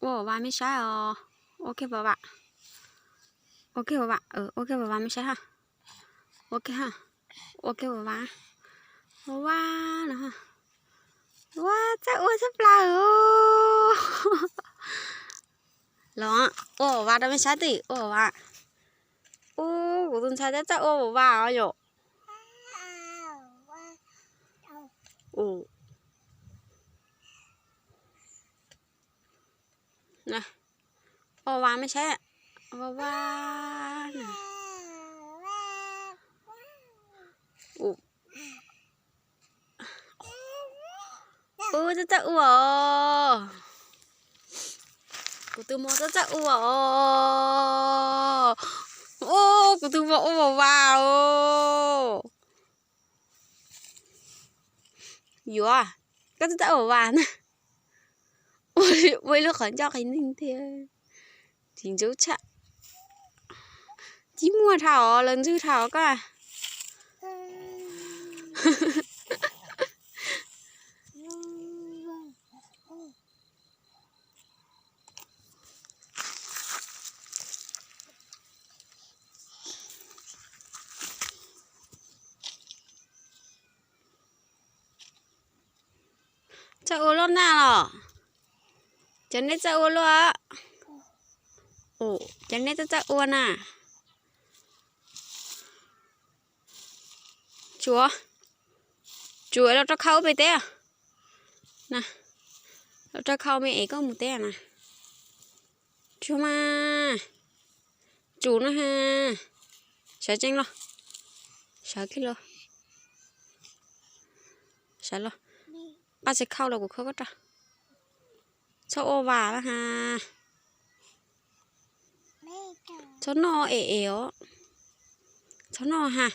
Ua vas mej saib os. Ua kiag vas vas. Ua kiag vas vas, ua kiag vas vas mej saib ha. Ua kiag ha. Ua kiag vas vas. Vas vas no ha. Ua txawj ua tshaj plaws os. Los ua vas vas rau mej saib twj, ua vas. Ua kuv tus ntxhais txawj txawj ua vas vas os yom. Ua vas mej saib. Vas vas. Ub, txawj txawj ua os. Kuv tus mos txawj txawj ua os. Ub, kuv tus mos ua vas vas os. Yuav, koj txawj txawj ua vas na. Ua ib lub qhov ncauj qis neeg thiab. Tsis ntxub tshaj. Tsis muaj dhau os, lawv ntxwg dhau koj. Txawj ua loj na los? Cov nej txawj ua luaj. Cov nej txawj txawj ua na. Tsuav, tsuav los rau khau pem teb. Na, los rau khau me es koj mus teb na. Tsuav mas. Tsuav no ha. Sawv tsees los. Sawv kiag los. Sawv los. Koj tsis khau los kuv khau koj rau. Txhob ua vas lawm ha. Txhob noj es es os. Txhob noj ha.